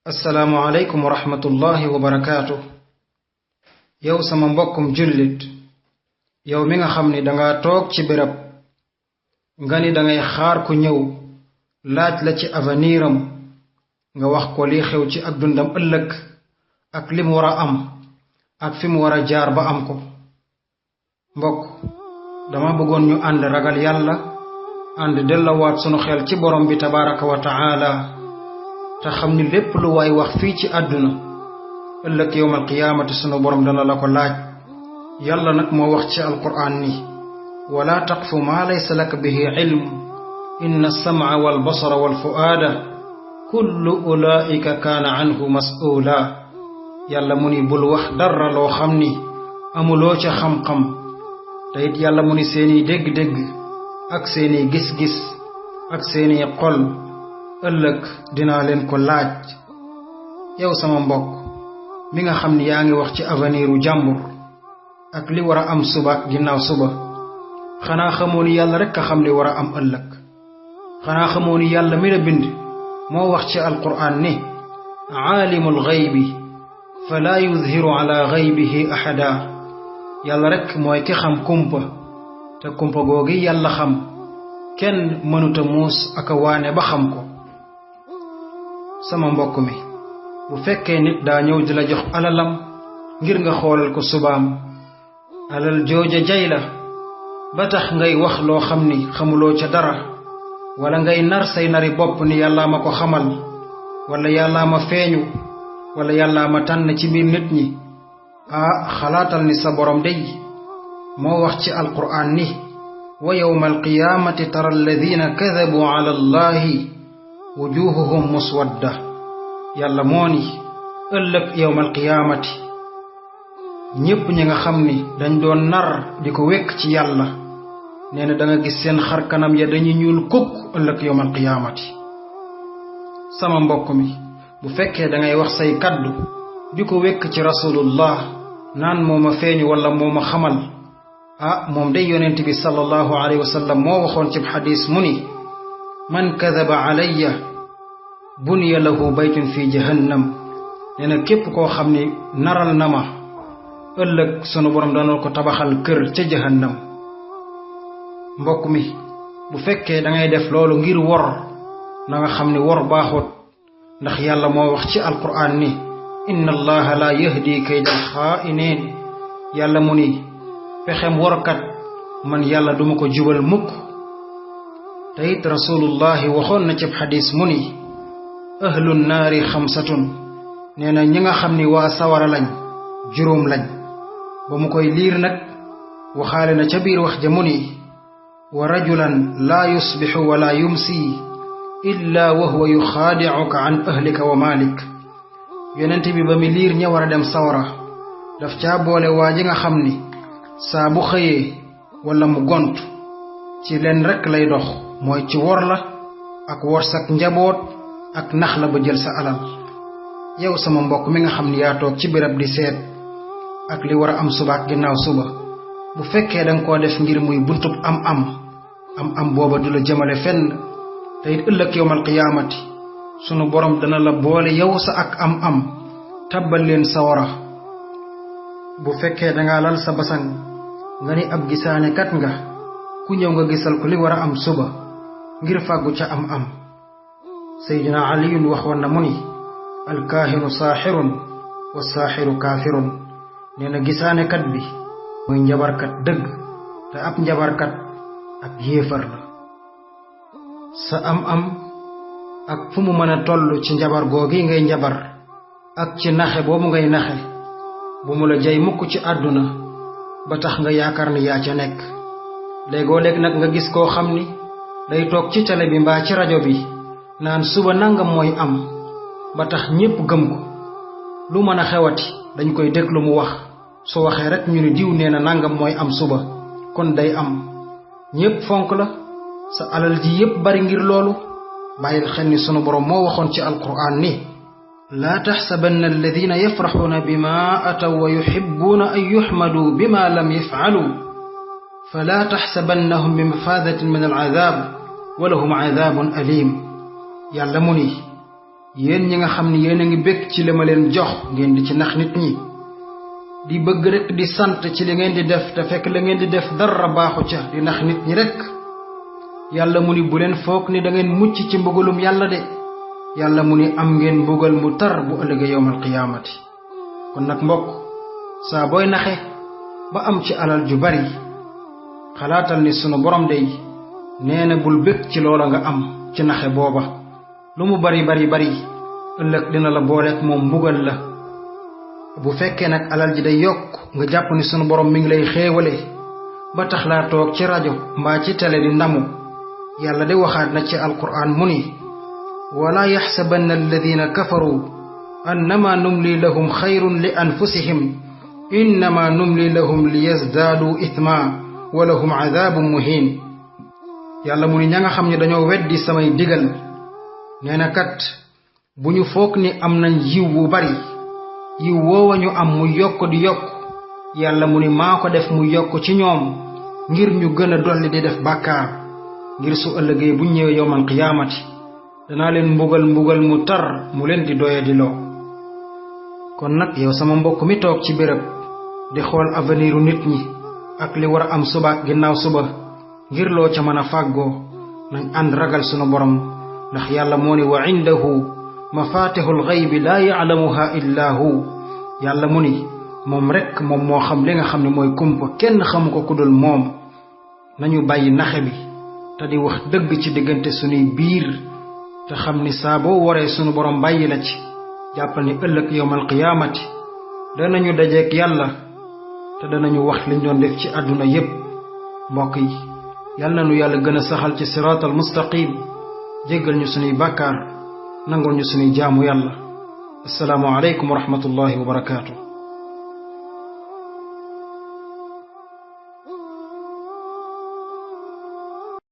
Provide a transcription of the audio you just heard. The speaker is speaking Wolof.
assalaamu aleykum wa rahmatullahi wa barakaatu. yow sama mbokkum jullit, yow mi nga xam ni danga toog ci béréb nga ni dangay xaar ku ñëw laaj la ci aveniram nga wax ko li xew ci ak dundam ëllëg ak li mu war a am ak fi mu war a jaar ba am ko. mbokk, dama bëggoon ñu ànd ragal yàlla, ànd dellawaat sunu xel ci borom bi tabaraka wa taala te xam ni lépp lu waay wax fii ci àdduna ëllëg yowmal qiyaamati sunu borom dana la ko laaj. yàlla nag moo wax ci alquraan ni wala taqfu maa laysa laka bihi ilm inna as-sam'a wal basara wal fu'aada kullu ulaa'ika kaana anhu mas'uula. yàlla mu ni bul wax dara loo xam ni amuloo ca xam-xam, te it yàlla mu ni seeni dégg-dégg ak seeni gis-gis ak seeni xol ëllëg dinaa leen ko laaj. yow sama mbokk mi nga xam ni yaa ngi wax ci aveniru jàmbur ak li war a am suba ak ginnaaw suba, xanaa xamoo ni yàlla rekk a xam li war a am ëllëg. xanaa xamoo ni yàlla mi la bind moo wax ci alquraan ni aalimul ghaybi falaa yudhiru ala ghaybihi ahada. yàlla rekk mooy ki xam kumpa, te kumpa googi yàlla xam kenn mënuta muus ak a waane ba xam ko. sama mbokk mi, bu fekkee nit daa ñëw di la jox alalam ngir nga xoolal ko subaam, alal jooja jay la ba tax ngay wax loo xam ni xamuloo ca dara, wala ngay nar say nari bopp ni yàllaa ma ko xamal, wala yàllaa ma feeñu, wala yàllaa ma tànn ci biir nit ñi. xalaatal ni sa borom dey moo wax ci alquraan ni wa yawma alqiyaamati tara alladina kadabu ala allahi wujuhuhum muswadda. yàlla moo ni ëllëg yawma alqiyaamati ñépp ñi nga xam ni dañ doon nar di ko wekk ci yàlla, nee na da nga gis seen xar kanam ya dañuy ñuul kukk ëllëg yawma alqiyaamati. sama mbokk mi, bu fekkee dangay wax say kaddu di ko wekk ci rasulullah naan moo ma feeñu wala moo ma xamal, moom day yonent bi sallallahu alayhi wa sallam moo waxoon ci xadis mu ni man kadaba alayya buniya lahu baytun fi jahannam. nee na képp koo xam ni naral na ma ëllëg sunu borom dana ko tabaxal kër ca jahannam. mbokk mi, bu fekkee dangay def loolu ngir wor, na nga xam ni wor baaxut, ndax yàlla moo wax ci alquraan ni inna allaha la yahdi kaydal xaa'iniin. yàlla mu ni pexem workat man yàlla duma ko jubal mukk. te it rasulullahi waxoon na ci xadis mu ni ahlun naari xamsatun. nee na ñi nga xam ni waa sawara lañ juróom lañ. ba mu koy liir nag waxaale na ca biir wax ja mu ni wa rajulan laa yusbixu wala yumsi illa wa huwa yuxaadicuka an ahlika wa maalik. yonent bi ba mi liir ña war a dem sawara daf caa boole waa ji nga xam ni saa bu xëyee wala mu gont ci leen rekk lay dox, mooy ci wor la ak wor sak njaboot ak nax la ba jël sa alal. yow sama mbokk mi nga xam ni yaa toog ci béréb di seet ak li war a am suba ak ginnaaw suba, bu fekkee danga koo def ngir muy buntub am booba du la jëmale fenn, te it ëllëg yowmal qiyaamati sunu borom dana la boole yow sa ak am tabbal leen sawara. bu fekkee danga lal sa basang nga ni ab gisaane kat nga, ku ñëw nga gisal ko li war a am suba ngir fàggu ca am. seydina aliyun waxoon na mu ni alkaahinu saaxirun wa saaxiru kaafirun. nee na gisaane kat bi mooy njabarkat dëgg, te ab njabarkat ab yéefar la. sa am ak fu mu mën a toll ci njabar googi ngay njabar ak ci naxe boobu ngay naxe, bu mu la jay mukk ci àdduna ba tax nga yaakaar ni yaa ca nekk. léegoo léeg nag nga gis koo xam ni day toog ci télé bi mbaa ci rajo bi naan suba nangam mooy am, ba tax ñépp gëm ko. lu mën a xewati dañ koy déglu mu wax, su waxee rek ñu ni diw nee na nangam mooy am suba, kon day am. ñépp fonk la, sa alal ji yépp bari ngir loolu. bàyyil xel ni sunu borom moo waxoon ci alquraan ni laa taxsabanna alladina yafraxuuna bima ataw wa yuxibbuuna an yuxmaduu bima lam yafcaluu falaa taxsabannahum bi mafaadatin min alcadaab wa lahum cadaabun aliim. yàlla mu ni yéen ñi nga xam ni yéen a ngi bég ci li ma leen jox ngeen di ci nax nit ñi di bëgg rek di sant ci li ngeen di def te fekk la ngeen di def dara baaxu ca di nax nit ñi rek yàlla mu ni bu leen foog ni da ngeen mucc ci mbugalum yàlla de yàlla mu ni am ngeen mbugal mu tar bu ëllëgee yowmal qiyaamati kon nag mbokk saa booy naxe ba am ci alal ju bari xalaatal ni sunu borom dey nee na bul bég ci loola nga am ci naxe booba lu mu bari ëllëg dina la booleek moom mbugal la bu fekkee nag alal ji day yokk nga jàpp ni sunu borom mi ngi lay xéewale ba tax laa toog ci rajo mbaa ci télé di ndamu yàlla de waxaat na ci alquran mu ni wala yaxsabanna alladina kafaru annama numli lahum xayrun li anfusihim innama numli lahum liyazdaadu ithma wa lahum adaabun muhin yàlla mu ni ña nga xam ne dañoo weddi samay digal nee na kat bu ñu foog ni am nañ yiw wu bari yiw woowa ñu am mu yokk di yokk yàlla mu ni maa ko def mu yokk ci ñoom ngir ñu gën a dolli di def bàkkaar ngir su ëllëgee bu ñëwee yowmal qiyaamati danaa leen mbugal mu tar mu leen di doye di loo kon nag yow sama mbokk mi toog ci béréb di xool aveniru nit ñi ak li war a am suba ak ginnaaw suba ngir loo ca mën a fàggoo nañ ànd ragal sunu borom ndax yàlla moo ni wa indahu mafatihul ghaybi laa ya'lamuha illa hu yàlla mu ni moom rek moom moo xam li nga xam ne mooy kumpa kenn xamu ko ku dul moom nañu bàyyi naxe bi te di wax dëgg ci diggante sunuy biir te xam ni saa boo waree sunu borom bàyyi la ci jàppal ni ëllëg yowmal qiyaamati danañu dajeek yàlla te danañu wax liñ doon def ci àdduna yépp mbokk yi yal na nu yàlla gën a saxal ci siraatal mustaqim jéggal ñu sunuy bàkkaar nangul ñu sunuy jaamu yàlla assalaamu aleykum wa rahmatullahi wa barakaatu